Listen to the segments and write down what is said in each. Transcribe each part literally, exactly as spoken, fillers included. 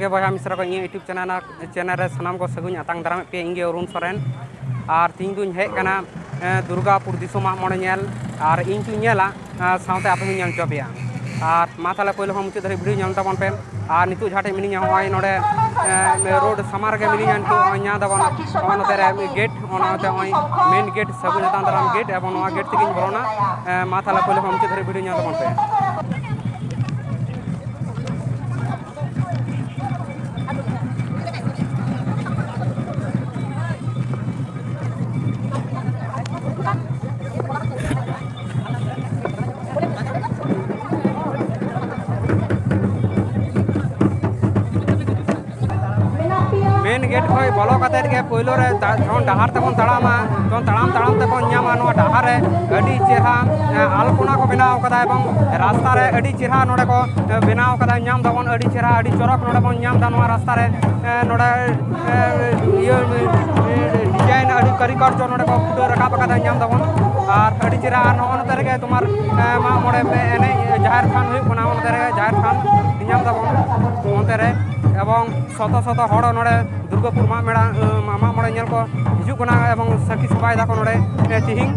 ᱵᱚᱭᱦᱟ ᱢᱤᱥᱨᱟ ᱠᱚ, ᱤᱧᱟᱹᱜ YouTube ᱪᱮᱱᱮᱞ, ᱪᱮᱱᱮᱞ ᱨᱮ ᱥᱟᱱᱟᱢ ᱠᱚ ᱥᱟᱹᱜᱩᱱ ᱟᱛᱟᱝ ᱫᱟᱨᱟᱢᱮᱫ ᱯᱮᱭᱟ᱾ ᱤᱧ ᱜᱮ ᱚᱨᱩᱱ ᱥᱚᱨᱮᱱ, ᱟᱨ ᱛᱤᱦᱤᱧ ᱫᱩᱧ ᱦᱮᱡ ᱟᱠᱟᱱᱟ, ᱮᱸ, ᱫᱩᱨᱜᱟᱯᱩᱨ ᱫᱤᱥᱚᱢ ᱢᱟᱜ ᱢᱚᱬᱮ ᱧᱮᱞ, ᱟᱨ ᱤᱧ ᱛᱩᱧ ᱧᱮᱞᱟ, ᱮᱸ, ᱥᱟᱶᱛᱮ ᱟᱯᱮ ᱦᱚᱸᱧ ᱧᱮᱞ ᱦᱚᱪᱚ ᱯᱮᱭᱟ᱾ ᱟᱨ ᱢᱟ ᱛᱟᱦᱚᱞᱮ ᱯᱳᱭᱞᱳ ᱦᱚᱸ ᱢᱩᱪᱟᱹᱫ ᱫᱷᱟᱹᱵᱤᱡ ᱵᱷᱤᱰᱤᱭᱳ ᱧᱮᱞ ᱛᱟᱵᱚᱱ ᱯᱮ᱾ ᱟᱨ ᱱᱤᱛᱚᱜ ᱡᱟᱦᱟᱸ ᱴᱷᱮᱡ ᱢᱤᱱᱟᱹᱧᱟ, ᱱᱚᱜᱼᱚᱭ ᱱᱚᱰᱮ, ᱮᱸ, ᱨᱳᱰ ᱥᱟᱢᱟᱝ ᱨᱮᱜᱮ ᱢᱤᱱᱟᱹᱧᱟ ᱱᱤᱛᱚᱜ, ᱱᱚᱜᱼᱚᱭ ᱧᱮᱞ ᱫᱟᱵᱚᱱ, ᱱᱚᱜᱼᱚᱭ ᱱᱚᱛᱮ ᱨᱮ ᱢᱤᱫ ᱜᱮᱴ, ᱚᱱᱟ ᱱᱚᱛᱮ ᱱᱚᱜᱼᱚᱭ ᱢᱮᱱ ᱜᱮᱴ, ᱥᱟᱹᱜᱩᱱ ᱟᱛᱟᱝ ᱫᱟᱨᱟᱢ ᱜᱮᱴ, ᱮᱵᱚᱝ ᱱᱚᱣᱟ ᱜᱮᱴ ᱛᱮᱜᱮᱧ ᱵᱚᱞᱚᱱᱟ᱾ ᱮᱸ, ᱢᱟ ᱛᱟᱦᱚᱞᱮ ᱯᱳᱭᱞᱳ ᱦᱚᱸ ᱢᱩᱪᱟᱹᱫ ᱫᱷᱟᱹᱵᱤᱡ ᱵᱷᱤᱰᱤᱭᱳ ᱧᱮᱞ ᱛᱟᱵᱚᱱ ᱯᱮ᱾ ᱢᱮᱱ ᱜᱮᱴ ᱠᱷᱚᱱ ᱵᱚᱞᱚ ᱠᱟᱛᱮᱫ ᱜᱮ ᱯᱳᱭᱞᱳ ᱨᱮ ᱫᱟ-, ᱡᱚᱠᱷᱚᱱ ᱰᱟᱦᱟᱨ ᱛᱮᱵᱚᱱ ᱛᱟᱲᱟᱢᱟ, ᱡᱚᱠᱷᱚᱱ ᱛᱟᱲᱟᱢ ᱛᱟᱲᱟᱢ ᱛᱮᱵᱚᱱ ᱧᱟᱢᱟ, ᱱᱚᱣᱟ ᱰᱟᱦᱟᱨ ᱨᱮ ᱟᱹᱰᱤ ᱪᱮᱦᱨᱟ, ᱮ, ᱟᱞᱯᱚᱱᱟ ᱠᱚ ᱵᱮᱱᱟᱣ ᱠᱟᱫᱟ, ᱮᱵᱚᱝ ᱨᱟᱥᱛᱟ ᱨᱮ ᱟᱹᱰᱤ ᱪᱮᱦᱨᱟ ᱱᱚᱰᱮ ᱠᱚ, ᱮ, ᱵᱮᱱᱟᱣ ᱠᱟᱫᱟ, ᱧᱟᱢ ᱫᱟᱵᱚᱱ ᱟᱹᱰᱤ ᱪᱮᱦᱨᱟ, ᱟᱹᱰᱤ ᱪᱚᱨᱚᱠ ᱱᱚᱰᱮ ᱵᱚᱱ ᱧᱟᱢ ᱮᱫᱟ ᱱᱚᱣᱟ ᱨᱟᱥᱛᱟ ᱨᱮ, ᱮ, ᱱᱚᱰᱮ, ᱮ, ᱤᱭᱟᱹ, ᱮ, ᱰᱤᱡᱟᱭᱤᱱ ᱟᱹᱰᱤ ᱠᱟᱹᱨᱤᱜᱚᱨ ᱪᱚ ᱱᱚᱰᱮ ᱠᱚ ᱯᱷᱩᱴᱟᱹᱣ ᱨᱟᱠᱟᱵ ᱟᱠᱟᱫᱟ, ᱧᱟᱢ ᱫᱟᱵᱚᱱ᱾ ᱟᱨ ᱟᱹᱰᱤ ᱪᱮᱦᱨᱟ, ᱟᱨ ᱱᱚᱜᱼᱚ ᱱᱚᱛᱮ ᱨᱮᱜᱮ ᱛᱳᱢᱟᱨ, ᱮ, ᱢᱟᱜ ᱢᱚᱬᱮ ᱯᱮ ᱮᱱᱮᱡ, ᱡᱟᱦᱮᱨ ᱛᱷᱟᱱ ᱦᱩᱭᱩᱜ ᱠᱟᱱᱟ, ᱚᱱᱛᱮ ᱨᱮ ᱡᱟᱦᱮᱨ ᱛᱷᱟᱱ ᱧᱟᱢ ᱫᱟᱵᱚᱱ ᱚᱱᱛᱮ ᱨᱮ, ᱮᱵᱚᱝ ᱥᱚᱛᱚ ᱥᱚᱛᱚ ᱦᱚᱲ ᱱᱚᱰᱮ ᱫᱩᱨᱜᱟᱯᱩᱨ ᱢᱟᱜ ᱢᱮᱲᱟ, ᱮ, ᱢᱟᱜ ᱢᱚᱬᱮ ᱧᱮᱞ ᱠᱚ ᱦᱤᱡᱩᱜ ᱠᱟᱱᱟ ᱮᱵᱚᱝ ᱥᱟᱹᱠᱷᱤ ᱥᱚᱵᱷᱟᱭ ᱫᱟᱠᱚ ᱱᱚᱰᱮ, ᱮ, ᱛᱤᱦᱤᱧ᱾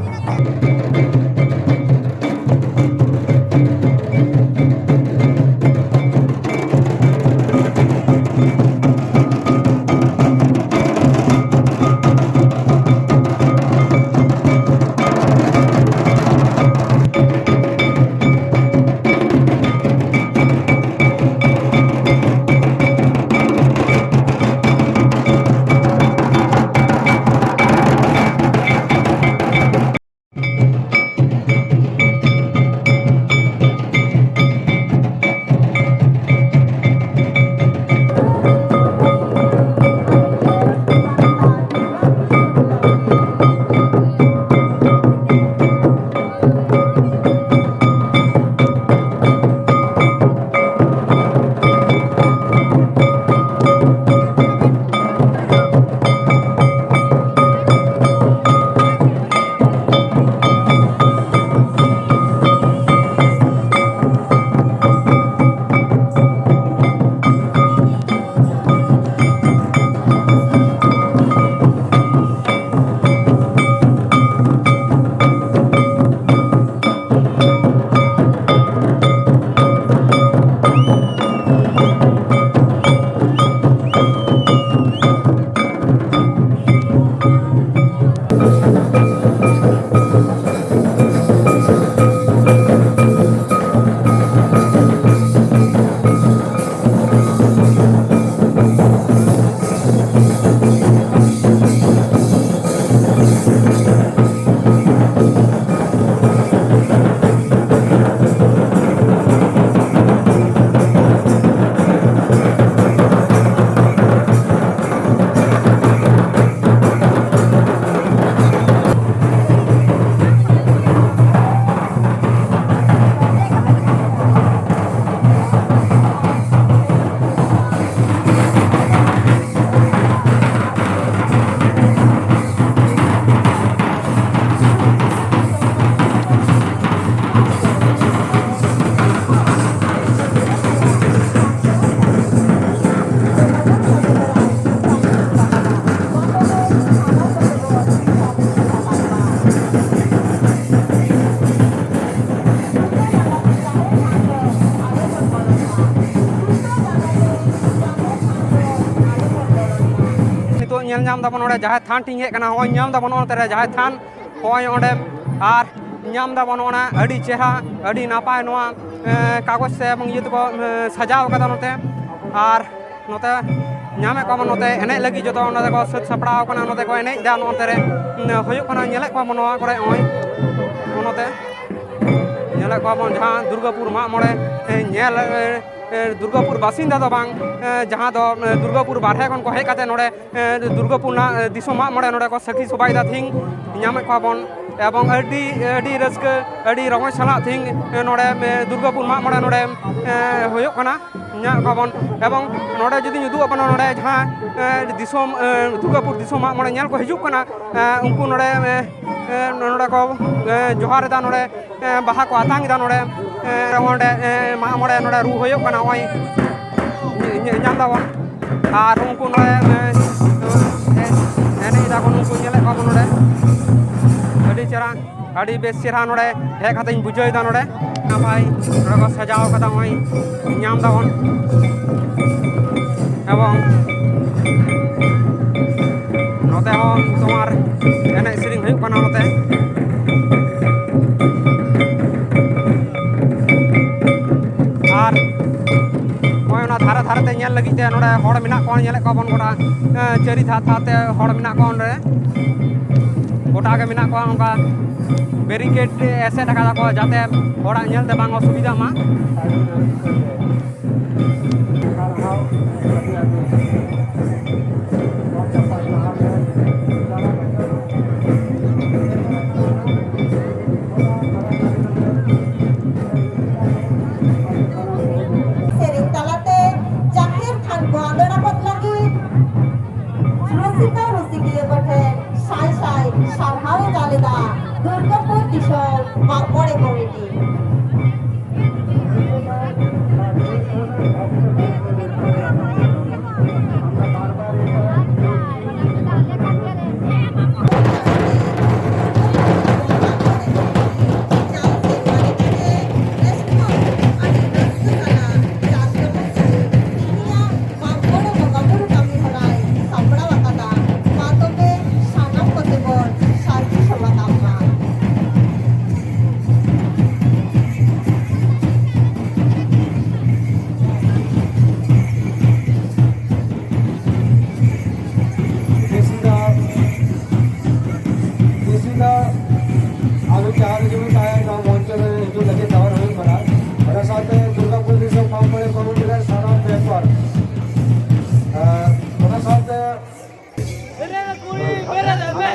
ᱧᱟᱢ ᱫᱟᱵᱚᱱ ᱱᱚᱰᱮ ᱡᱟᱦᱮᱨ ᱛᱷᱟᱱ ᱴᱷᱮᱱ ᱦᱮᱡ ᱠᱟᱱᱟ, ᱦᱚᱸᱜᱼᱚᱭ ᱧᱟᱢ ᱫᱟᱵᱚᱱ ᱱᱚᱜᱼᱚ ᱱᱚᱛᱮ ᱨᱮ ᱡᱟᱦᱮᱨ ᱛᱷᱟᱱ, ᱦᱚᱸᱜᱼᱚᱭ ᱚᱸᱰᱮ᱾ ᱟᱨ ᱧᱟᱢ ᱫᱟᱵᱚᱱ ᱱᱚᱜᱼᱚ ᱱᱟ ᱟᱹᱰᱤ ᱪᱮᱦᱨᱟ, ᱟᱹᱰᱤ ᱱᱟᱯᱟᱭ ᱱᱚᱣᱟ, ᱮᱸ, ᱠᱟᱜᱚᱡᱽ ᱛᱮ ᱮᱵᱚᱝ ᱤᱭᱟᱹ ᱛᱮᱠᱚ, ᱮᱸ, ᱥᱟᱡᱟᱣ ᱠᱟᱫᱟ ᱱᱚᱛᱮ᱾ ᱟᱨ ᱱᱚᱛᱮ ᱧᱟᱢᱮᱫ ᱠᱚᱣᱟ ᱵᱚᱱ ᱱᱚᱛᱮ ᱮᱱᱮᱡ ᱞᱟᱹᱜᱤᱫ ᱡᱚᱛᱚ ᱱᱚᱛᱮ ᱠᱚ ᱥᱟᱹᱛ ᱥᱟᱯᱲᱟᱣ ᱠᱟᱱᱟ, ᱱᱚᱛᱮ ᱠᱚ ᱮᱱᱮᱡ ᱮᱫᱟ᱾ ᱱᱚᱛᱮ ᱨᱮ, ᱮᱸ, ᱦᱩᱭᱩᱜ ᱠᱟᱱᱟ, ᱧᱮᱞᱮᱫ ᱠᱚᱣᱟ ᱵᱚᱱ ᱱᱚᱣᱟ ᱠᱚᱨᱮ ᱱᱚᱜᱼᱚᱭ ᱱᱚᱛᱮ ᱧᱮᱞᱮᱫ ᱠᱚᱣᱟ ᱵᱚᱱ ᱡᱟᱦᱟᱸ ᱫᱩᱨᱜᱟᱯᱩᱨ ᱢᱟᱜ ᱢᱚᱬᱮ, ᱮᱸ, ᱧᱮᱞ, ᱮᱸ, ᱮᱸ, ᱫᱩᱨᱜᱟᱯᱩᱨ ᱵᱟᱥᱤᱱᱫᱟ ᱫᱚ ᱵᱟᱝ, ᱮᱸ, ᱡᱟᱦᱟᱸ ᱫᱚ, ᱮᱸ, ᱫᱩᱨᱜᱟᱯᱩᱨ ᱵᱟᱨᱦᱮ ᱠᱷᱚᱱ ᱠᱚ ᱦᱮᱡ ᱠᱟᱛᱮ ᱱᱚᱰᱮ, ᱮᱸ, ᱫᱩᱨᱜᱟᱯᱩᱨ ᱨᱮᱱᱟᱜ, ᱮᱸ, ᱫᱤᱥᱚᱢ ᱢᱟᱜ ᱢᱚᱬᱮ ᱱᱚᱰᱮ ᱠᱚ ᱥᱟᱹᱠᱷᱤ ᱥᱚᱵᱷᱟᱭᱮᱫᱟ ᱛᱤᱦᱤᱧ, ᱧᱟᱢᱮᱫ ᱠᱚᱣᱟ ᱵᱚᱱ᱾ ᱮᱵᱚᱝ ᱟᱹᱰᱤ, ᱟᱹᱰᱤ ᱨᱟᱹᱥᱠᱟᱹ, ᱟᱹᱰᱤ ᱨᱚᱢᱚᱡᱽ ᱥᱟᱞᱟᱜ ᱛᱤᱦᱤᱧ, ᱮᱸ, ᱱᱚᱰᱮ, ᱮᱸ, ᱫᱩᱨᱜᱟᱯᱩᱨ ᱢᱟᱜ ᱢᱚᱬᱮ ᱱᱚᱰᱮ, ᱮᱸ, ᱦᱩᱭᱩᱜ ᱠᱟᱱᱟ, ᱧᱟᱢᱮᱫ ᱠᱚᱣᱟ ᱵᱚᱱ᱾ ᱮᱵᱚᱝ ᱱᱚᱰᱮ ᱡᱩᱫᱤ ᱩᱫᱩᱜ ᱟᱵᱚᱱᱟ, ᱱᱚᱰᱮ ᱡᱟᱦᱟᱸ, ᱮᱸ, ᱫᱤᱥᱚᱢ, ᱮᱸ, ᱫᱩᱨᱜᱟᱯᱩᱨ ᱫᱤᱥᱚᱢ ᱢᱟᱜ ᱢᱚᱬᱮ ᱧᱮᱞ ᱠᱚ ᱦᱤᱡᱩᱜ ᱠᱟᱱᱟ, ᱮᱸ, ᱩᱱᱠᱩ ᱱᱚᱰᱮ, ᱮᱸ, ᱮᱸ, ᱱᱚᱰᱮ ᱠᱚ, ᱮᱸ, ᱡᱚᱦᱟᱨ ᱮᱫᱟ ᱱᱚᱰᱮ᱾ ᱮᱸ, ᱵᱟᱦᱟ ᱠᱚ ᱟᱛᱟᱝ ᱮᱫᱟ ᱱᱚᱰᱮ᱾ ᱮᱸ, ᱱᱚᱰᱮ, ᱮᱸ, ᱢᱟᱜ ᱢᱚᱬᱮ ᱱᱚᱰᱮ ᱨᱩ ᱦᱩᱭᱩᱜ ᱠᱟᱱᱟ, ᱱᱚᱜᱼᱚᱭ ᱧᱮ-, ᱧᱮ-, ᱧᱟᱢ ᱫᱟᱵᱚᱱ᱾ ᱟᱨ ᱩᱱᱠᱩ ᱱᱚᱰᱮ, ᱮᱸ, ᱮᱸ, ᱮᱱᱮᱡ ᱮᱫᱟ ᱠᱚ ᱱᱩᱠᱩ, ᱧᱮᱞᱮᱫ ᱠᱚᱣᱟ ᱵᱚᱱ ᱱᱚᱰᱮ᱾ ᱟᱹᱰᱤ ᱪᱮᱦᱨᱟ, ᱟᱹᱰᱤ ᱵᱮᱥ ᱪᱮᱦᱨᱟ ᱱᱚᱰᱮ ᱦᱮᱡ ᱠᱟᱛᱮᱧ ᱵᱩᱡᱷᱟᱹᱣ ᱮᱫᱟ ᱱᱚᱰᱮ᱾ ᱱᱟᱯᱟᱭ ᱱᱚᱰᱮ ᱠᱚ ᱥᱟᱡᱟᱣ ᱠᱟᱫᱟ, ᱱᱚᱜᱼᱚᱭ ᱧᱟᱢ ᱫᱟᱵᱚᱱ᱾ ᱮᱵᱚᱝ ᱱᱚᱛᱮ ᱦᱚᱸ ᱛᱳᱢᱟᱨ ᱮᱱᱮᱡ ᱥᱮᱨᱮᱧ ᱦᱩᱭᱩᱜ ᱠᱟᱱᱟ ᱱᱚᱛᱮ᱾ ᱟᱨ ᱱᱚᱜᱼᱚᱭ ᱚᱱᱟ ᱫᱷᱟᱨᱮ ᱫᱷᱟᱨᱮ ᱛᱮ ᱧᱮᱞ ᱞᱟᱹᱜᱤᱫ ᱛᱮ ᱱᱚᱰᱮ ᱦᱚᱲ ᱢᱮᱱᱟᱜ ᱠᱚᱣᱟ, ᱧᱮᱞᱮᱫ ᱠᱚᱣᱟ ᱵᱚᱱ ᱜᱚᱴᱟ, ᱮᱸ, ᱪᱟᱹᱨᱤ ᱫᱷᱟᱨ ᱫᱷᱟᱨ ᱛᱮ ᱦᱚᱲ ᱢᱮᱱᱟᱜ ᱠᱚᱣᱟ ᱚᱸᱰᱮ᱾ ᱜᱚᱴᱟ ᱜᱮ ᱢᱮᱱᱟᱜ ᱠᱚᱣᱟ, ᱚᱱᱠᱟ ᱵᱮᱨᱤᱠᱮᱰ ᱮᱥᱮᱫ ᱟᱠᱟᱫᱟ ᱠᱚ ᱡᱟᱛᱮ ᱦᱚᱲᱟᱜ ᱧᱮᱞ ᱛᱮ ᱵᱟᱝ ᱚᱥᱩᱵᱤᱫᱷᱟᱜ ᱢᱟ᱾ ᱥᱮᱨᱮᱧ ᱛᱟᱞᱟᱛᱮ ᱡᱟᱦᱮᱨ ᱛᱷᱟᱱ ᱠᱚ ᱟᱸᱫᱳᱲ ᱟᱠᱚ ᱞᱟᱹᱜᱤᱫ ᱨᱩᱥᱤᱠᱟ ᱨᱩᱥᱤᱠᱤᱭᱟᱹ ᱠᱚᱴᱷᱮᱱ ᱥᱟᱭ ᱥᱟᱭ ᱥᱟᱨᱦᱟᱣ ᱮ ᱪᱟᱞ ᱮᱫᱟ ᱫᱩᱨᱜᱟᱯᱩᱨ ᱫᱤᱥᱚᱢ ᱢᱟᱜ ᱢᱚᱬᱮ ᱠᱚᱢᱤᱴᱤ᱾ ᱢᱟᱜ ᱢᱚᱬᱮ ᱵᱚᱸᱜᱟ ᱵᱩᱨᱩ ᱠᱟᱹᱢᱤ ᱦᱚᱨᱟᱭ ᱥᱟᱯᱲᱟᱣ ᱟᱠᱟᱫᱟ᱾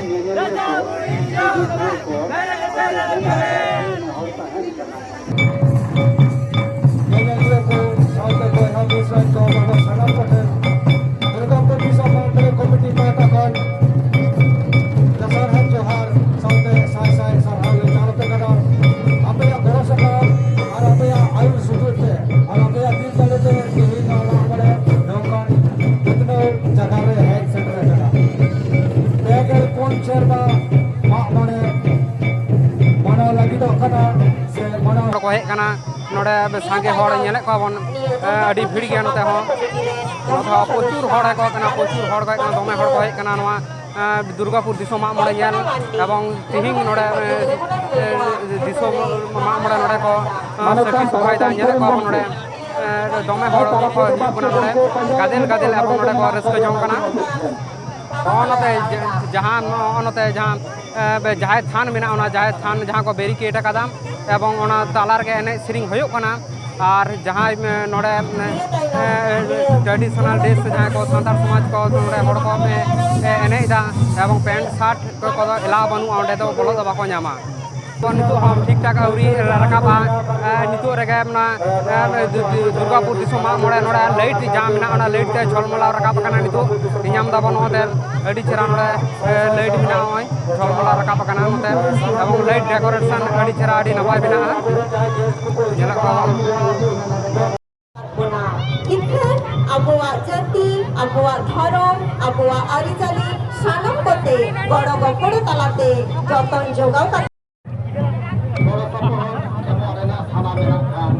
ᱧᱮᱧᱮᱞᱤᱭᱟᱹ ᱠᱚ, ᱦᱤᱡᱩᱜ ᱦᱚᱲ ᱠᱚ, ᱦᱚᱲ ᱛᱟᱦᱮᱱ ᱠᱟᱱᱟ᱾ ᱧᱮᱧᱮᱞᱤᱭᱟᱹ ᱠᱚ ᱥᱟᱶᱛᱮ ᱵᱚᱭᱦᱟ ᱢᱤᱥᱨᱟ ᱠᱚ, ᱵᱟᱵᱟ ᱥᱟᱱᱟᱢ ᱠᱚᱴᱷᱮᱱ ᱫᱩᱨᱜᱟᱯᱩᱨ ᱫᱤᱥᱚᱢ ᱢᱚᱱᱛᱨᱤ ᱠᱚᱢᱤᱴᱤ ᱯᱟᱦᱴᱟ ᱠᱷᱚᱱ ᱞᱟᱥᱟᱲᱦᱮᱫ ᱡᱚᱦᱟᱨ ᱥᱟᱶᱛᱮ ᱥᱟᱭ ᱥᱟᱭ ᱥᱟᱨᱦᱟᱣ ᱞᱮ ᱪᱟᱞ ᱟᱯᱮ ᱠᱟᱱᱟ᱾ ᱟᱯᱮᱭᱟᱜ ᱜᱚᱲᱚ ᱥᱚᱯᱚᱦᱚᱫ ᱟᱨ ᱟᱯᱮᱭᱟᱜ ᱟᱭᱩᱨ ᱥᱩᱛᱩᱜ ᱛᱮ ᱟᱨ ᱟᱯᱮᱭᱟᱜ ᱫᱤᱞ ᱫᱟᱲᱮ ᱛᱮ ᱛᱮᱦᱮᱧ ᱱᱚᱣᱟ ᱢᱟᱜ ᱢᱚᱬᱮ ᱱᱚᱝᱠᱟᱱ ᱩᱛᱱᱟᱹᱣ ᱡᱟᱭᱜᱟ ᱨᱮ ᱦᱮᱡ ᱥᱮᱴᱮᱨ ᱟᱠᱟᱱᱟ᱾ ᱯᱮ ᱜᱮᱞ ᱯᱩᱱ ᱥᱮᱨᱢᱟ ᱢᱟᱜ ᱢᱚᱬᱮ ᱢᱟᱱᱟᱣ ᱞᱟᱹᱜᱤᱫᱚᱜ ᱠᱟᱱᱟ ᱥᱮ ᱢᱟᱱᱟᱣ ᱦᱚᱲ ᱠᱚ ᱦᱮᱡ ᱟᱠᱟᱱᱟ᱾ ᱱᱚᱰᱮ ᱥᱟᱸᱜᱮ ᱦᱚᱲ ᱧᱮᱞᱮᱫ ᱠᱚᱣᱟ ᱵᱚᱱ, ᱮ, ᱟᱹᱰᱤ ᱵᱷᱤᱲ ᱜᱮᱭᱟ ᱱᱚᱛᱮ ᱦᱚᱸ᱾ ᱱᱚᱛᱮ ᱦᱚᱸ ᱯᱨᱚᱪᱩᱨ ᱦᱚᱲ ᱠᱚ ᱦᱮᱡ ᱟᱠᱟᱱᱟ, ᱯᱨᱚᱪᱩᱨ ᱦᱚᱲ ᱠᱚ ᱦᱮᱡ ᱟᱠᱟᱱᱟ, ᱫᱚᱢᱮ ᱦᱚᱲ ᱠᱚ ᱦᱮᱡ ᱟᱠᱟᱱᱟ ᱱᱚᱣᱟ, ᱮ, ᱫᱩᱨᱜᱟᱯᱩᱨ ᱫᱤᱥᱚᱢ ᱢᱟᱜ ᱢᱚᱬᱮ ᱧᱮᱞ᱾ ᱮᱵᱚᱝ ᱛᱤᱦᱤᱧ ᱱᱚᱰᱮ, ᱮ, ᱮ, ᱫᱤᱥᱚᱢ ᱢᱟᱜ ᱢᱚᱬᱮ ᱱᱚᱰᱮ ᱠᱚ, ᱮ, ᱥᱟᱹᱠᱷᱤ ᱥᱚᱵᱷᱟᱭᱮᱫᱟ, ᱧᱮᱞᱮᱫ ᱠᱚᱣᱟ ᱵᱚᱱ ᱱᱚᱰᱮ, ᱮ, ᱫᱚᱢᱮ ᱦᱚᱲ ᱠᱚ ᱦᱤᱡᱩᱜ ᱠᱟᱱᱟ ᱱᱚᱰᱮ, ᱜᱟᱫᱮᱞ ᱜᱟᱫᱮᱞ ᱮᱵᱚᱝ ᱱᱚᱰᱮ ᱠᱚ ᱨᱟᱹᱥᱠᱟᱹ ᱡᱚᱝ ᱠᱟᱱᱟ᱾ ᱱᱚᱜᱼᱚ ᱱᱚᱛᱮ ᱡᱟ-, ᱡᱟᱦᱟᱸ ᱱᱚᱜᱼᱚ ᱱᱚᱛᱮ ᱡᱟᱦᱟᱸ, ᱮ, ᱡᱟᱦᱮᱨ ᱛᱷᱟᱱ ᱢᱮᱱᱟᱜᱼᱟ, ᱚᱱᱟ ᱡᱟᱦᱮᱨ ᱛᱷᱟᱱ ᱡᱟᱦᱟᱸ ᱠᱚ ᱵᱮᱨᱤᱠᱮᱰ ᱟᱠᱟᱫᱟ ᱮᱵᱚᱝ ᱚᱱᱟ ᱛᱟᱞᱟ ᱨᱮᱜᱮ ᱮᱱᱮᱡ ᱥᱮᱨᱮᱧ ᱦᱩᱭᱩᱜ ᱠᱟᱱᱟ᱾ ᱟᱨ ᱡᱟᱦᱟᱸᱭ, ᱮ, ᱱᱚᱰᱮ, ᱮ, traditional dress ᱡᱟᱦᱟᱸᱭ ᱠᱚ ᱥᱟᱱᱛᱟᱲ ᱥᱚᱢᱟᱡᱽ ᱠᱚ ᱱᱚᱰᱮ ᱦᱚᱲ ᱠᱚ, ᱮ, ᱮ, ᱮᱱᱮᱡ ᱮᱫᱟ ᱮᱵᱚᱝ pant shirt ᱠᱚᱫᱚ ᱮᱞᱟᱣ ᱵᱟᱹᱱᱩᱜᱼᱟ, ᱚᱸᱰᱮ ᱫᱚ ᱵᱚᱞᱚᱜ ᱫᱚ ᱵᱟᱠᱚ ᱧᱟᱢᱟ᱾ ᱛᱚ ᱱᱤᱛᱚᱜ ᱦᱚᱸ ᱴᱷᱤᱠ ᱴᱷᱟᱠ ᱟᱹᱣᱨᱤ ᱨᱟᱠᱟᱵᱼᱟ᱾ ᱮ, ᱱᱤᱛᱚᱜ ᱨᱮᱜᱮ ᱚᱱᱟ, ᱮ, ᱫᱩ-, ᱫᱩ-, ᱫᱩᱨᱜᱟᱯᱩᱨ ᱫᱤᱥᱚᱢ ᱢᱟᱜ ᱢᱚᱬᱮ ᱱᱚᱰᱮ light ᱡᱟᱦᱟᱸ ᱢᱮᱱᱟᱜᱼᱟ, ᱚᱱᱟ light ᱛᱮ ᱡᱷᱚᱞᱢᱚᱞᱟᱣ ᱨᱟᱠᱟᱵ ᱟᱠᱟᱱᱟ᱾ ᱱᱤᱛᱚᱜ ᱧᱮᱧᱟᱢ ᱫᱟᱵᱚᱱ ᱱᱚᱛᱮ ᱟᱹᱰᱤ ᱪᱮᱦᱨᱟ ᱱᱚᱰᱮ, ᱮ, light ᱢᱮᱱᱟᱜᱼᱟ, ᱱᱚᱜᱼᱚᱭ ᱡᱷᱚᱞᱢᱚᱞᱟᱣ ᱨᱟᱠᱟᱵ ᱟᱠᱟᱱᱟ ᱱᱚᱛᱮ, ᱮᱵᱚᱝ light decoration ᱟᱹᱰᱤ ᱪᱮᱦᱨᱟ, ᱟᱹᱰᱤ ᱱᱟᱯᱟᱭ ᱢᱮᱱᱟᱜᱼᱟ᱾ ᱧᱮᱞᱚᱜ ᱠᱟᱱᱟ᱾ ᱤᱠᱷᱟᱹᱱ ᱟᱵᱚᱣᱟᱜ ᱡᱟᱹᱛᱤ, ᱟᱵᱚᱣᱟᱜ ᱫᱷᱚᱨᱚᱢ, ᱟᱵᱚᱣᱟᱜ ᱟᱹᱨᱤᱪᱟᱹᱞᱤ ᱥᱟᱱᱟᱢ ᱠᱚᱛᱮ ᱜᱚᱲᱚ ᱜᱚᱯᱚᱲᱚ ᱛᱟᱞᱟᱛᱮ ᱡᱚᱛᱚᱱ ᱡᱚᱜᱟᱣ ᱠᱟᱛᱮ ᱜᱚᱲᱚ ᱥᱚᱯᱚᱦᱚᱫ ᱮᱢᱚᱜ ᱨᱮᱱᱟᱜ ᱥᱟᱱᱟ ᱢᱮᱱᱟᱜ ᱠᱷᱟᱱ,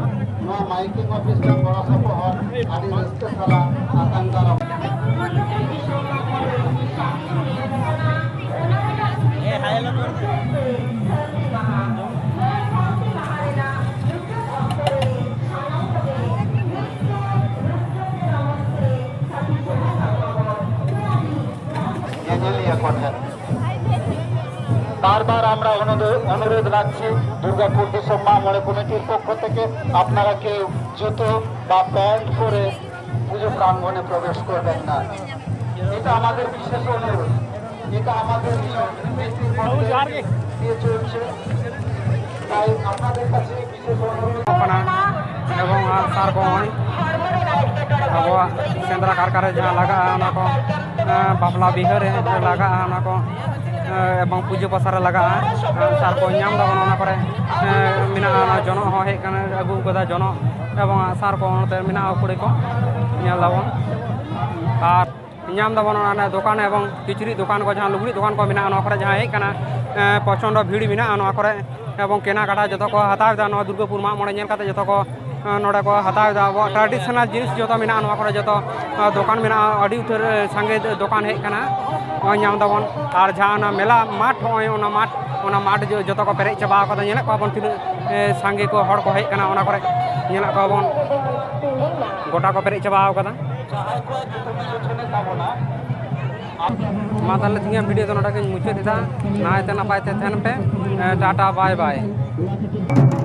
ᱱᱚᱣᱟ ᱢᱟᱭᱠᱤᱝ ᱚᱯᱷᱤᱥ ᱴᱷᱮᱱ ᱜᱚᱲᱚ ᱥᱚᱯᱚᱦᱚᱫ ᱟᱹᱰᱤ ᱨᱟᱹᱥᱠᱟᱹ ᱥᱟᱞᱟᱜ ᱟᱛᱟᱝ ᱫᱟᱨᱟᱢ᱾ ᱧᱮᱧᱮᱞᱤᱭᱟᱹ ᱠᱚ ᱴᱷᱮᱱ ᱵᱟᱨ ᱵᱟᱨ ᱟᱢᱨᱟ ᱚᱱᱩᱨᱳ-, ᱚᱱᱩᱨᱳᱫᱷ ᱨᱟᱠᱷᱪᱷᱤ, ᱫᱩᱨᱜᱟᱯᱩᱨ ᱫᱤᱥᱚᱢ ᱢᱟᱜ ᱢᱚᱬᱮ ᱠᱚᱢᱤᱴᱤᱨ ᱯᱚᱠᱠᱷᱚ থেকে আপনারা কেউ জুতো বা প্যান্ট পরে পুজো প্রাঙ্গণে প্রবেশ করবেন না। এটা আমাদের বিশেষ অনুরোধ। ᱠᱟᱱᱟ᱾ ᱮᱵᱚᱝ ᱟᱜᱼᱥᱟᱨ ᱠᱚ ᱱᱚᱜᱼᱚᱭ ᱟᱵᱚᱣᱟᱜ ᱥᱮᱸᱫᱽᱨᱟ ᱠᱟᱨᱠᱟ ᱨᱮ ᱡᱟᱦᱟᱸ ᱞᱟᱜᱟᱜᱼᱟ, ᱚᱱᱟ ᱠᱚ, ᱮᱸ, ᱵᱟᱯᱞᱟ ᱵᱤᱦᱟᱹ ᱨᱮ ᱞᱟᱜᱟᱜᱼᱟ, ᱚᱱᱟ ᱠᱚ, ᱮᱸ, ᱮᱵᱚᱝ ᱯᱩᱡᱟᱹ ᱯᱟᱥᱟ ᱨᱮ ᱞᱟᱜᱟᱜᱼᱟ᱾ ᱟᱜᱼᱥᱟᱨ ᱠᱚ ᱧᱟᱢ ᱫᱟᱵᱚᱱ, ᱚᱱᱟ ᱠᱚᱨᱮ, ᱮᱸ, ᱢᱮᱱᱟᱜᱼᱟ᱾ ᱚᱱᱟ ᱡᱚᱱᱚᱜ ᱦᱚᱸ ᱦᱮᱡ ᱠᱟᱱᱟ, ᱟᱹᱜᱩ ᱠᱟᱫᱟ ᱡᱚᱱᱚᱜ ᱮᱵᱚᱝ ᱟᱜᱼᱥᱟᱨ ᱠᱚ ᱱᱚᱛᱮ ᱢᱮᱱᱟᱜᱼᱟ, ᱠᱩᱲᱤ ᱠᱚ ᱧᱮᱞ ᱫᱟᱵᱚᱱ᱾ ᱟᱨ ᱧᱟᱢ ᱫᱟᱵᱚᱱ ᱚᱱᱟ ᱫᱚᱠᱟᱱ ᱮᱵᱚᱝ ᱠᱤᱪᱨᱤᱡ ᱫᱚᱠᱟᱱ ᱠᱚ, ᱡᱟᱦᱟᱸ ᱞᱩᱜᱽᱲᱤᱡ ᱫᱚᱠᱟᱱ ᱠᱚ ᱢᱮᱱᱟᱜᱼᱟ, ᱱᱚᱣᱟ ᱠᱚᱨᱮ ᱡᱟᱦᱟᱸ ᱦᱮᱡ ᱠᱟᱱᱟ, ᱮᱸ, ᱯᱨᱚᱪᱚᱱᱰᱚ ᱵᱷᱤᱲ ᱢᱮᱱᱟᱜᱼᱟ ᱱᱚᱣᱟ ᱠᱚᱨᱮ᱾ ᱮᱵᱚᱝ ᱠᱮᱱᱟᱠᱟᱴᱟ ᱡᱚᱛᱚ ᱠᱚ ᱦᱟᱛᱟᱣ ᱮᱫᱟ, ᱱᱚᱣᱟ ᱫᱩᱨᱜᱟᱹᱯᱩᱨ ᱢᱟᱜ ᱢᱚᱬᱮ ᱧᱮᱞ ᱠᱟᱛᱮ ᱡᱚᱛᱚ ᱠᱚ, ᱮᱸ, ᱱᱚᱰᱮ ᱠᱚ ᱦᱟᱛᱟᱣ ᱮᱫᱟ᱾ ᱟᱵᱚᱣᱟᱜ traditional ᱡᱤᱱᱤᱥ ᱡᱚᱛᱚ ᱢᱮᱱᱟᱜᱼᱟ ᱱᱚᱣᱟ ᱠᱚᱨᱮ, ᱡᱚᱛᱚ, ᱮᱸ, ᱫᱚᱠᱟᱱ ᱢᱮᱱᱟᱜᱼᱟ, ᱟᱹᱰᱤ ᱩᱛᱟᱹᱨ, ᱮᱸ, ᱥᱟᱸᱜᱮ ᱫᱚᱠᱟᱱ ᱦᱮᱡ ᱠᱟᱱᱟ᱾ ᱱᱚᱜᱼᱚᱭ ᱧᱟᱢ ᱫᱟᱵᱚᱱ᱾ ᱟᱨ ᱡᱟᱦᱟᱸ ᱚᱱᱟ ᱢᱮᱞᱟ ᱢᱟᱴᱷ, ᱱᱚᱜᱼᱚᱭ ᱚᱱᱟ ᱢᱟᱴᱷ, ᱚᱱᱟ ᱢᱟᱴᱷ ᱡᱚ-, ᱡᱚᱛᱚ ᱠᱚ ᱯᱮᱨᱮᱡ ᱪᱟᱵᱟ ᱟᱠᱟᱫᱟ᱾ ᱧᱮᱞᱮᱫ ᱠᱚᱣᱟ ᱵᱚᱱ ᱛᱤᱱᱟᱹᱜ, ᱮᱸ, ᱥᱟᱸᱜᱮ ᱠᱚ ᱦᱚᱲ ᱠᱚ ᱦᱮᱡ ᱠᱟᱱᱟ, ᱚᱱᱟ ᱠᱚᱨᱮ ᱧᱮᱞᱮᱫ ᱠᱚᱣᱟ ᱵᱚᱱ ᱜᱚᱴᱟ ᱠᱚ ᱯᱮᱨᱮᱡ ᱪᱟᱵᱟ ᱟᱠᱟᱫᱟ᱾ ᱢᱟ ᱛᱟᱦᱚᱞᱮ ᱛᱮᱦᱮᱧᱟᱜ video ᱫᱚ ᱱᱚᱰᱮ ᱜᱤᱧ ᱢᱩᱪᱟᱹᱫ ᱮᱫᱟ᱾ ᱱᱟᱭᱛᱮ ᱱᱟᱯᱟᱭ ᱛᱮ ᱛᱟᱦᱮᱱ ᱯᱮ᱾ ᱮᱸ, ᱴᱟᱴᱟ, bye bye᱾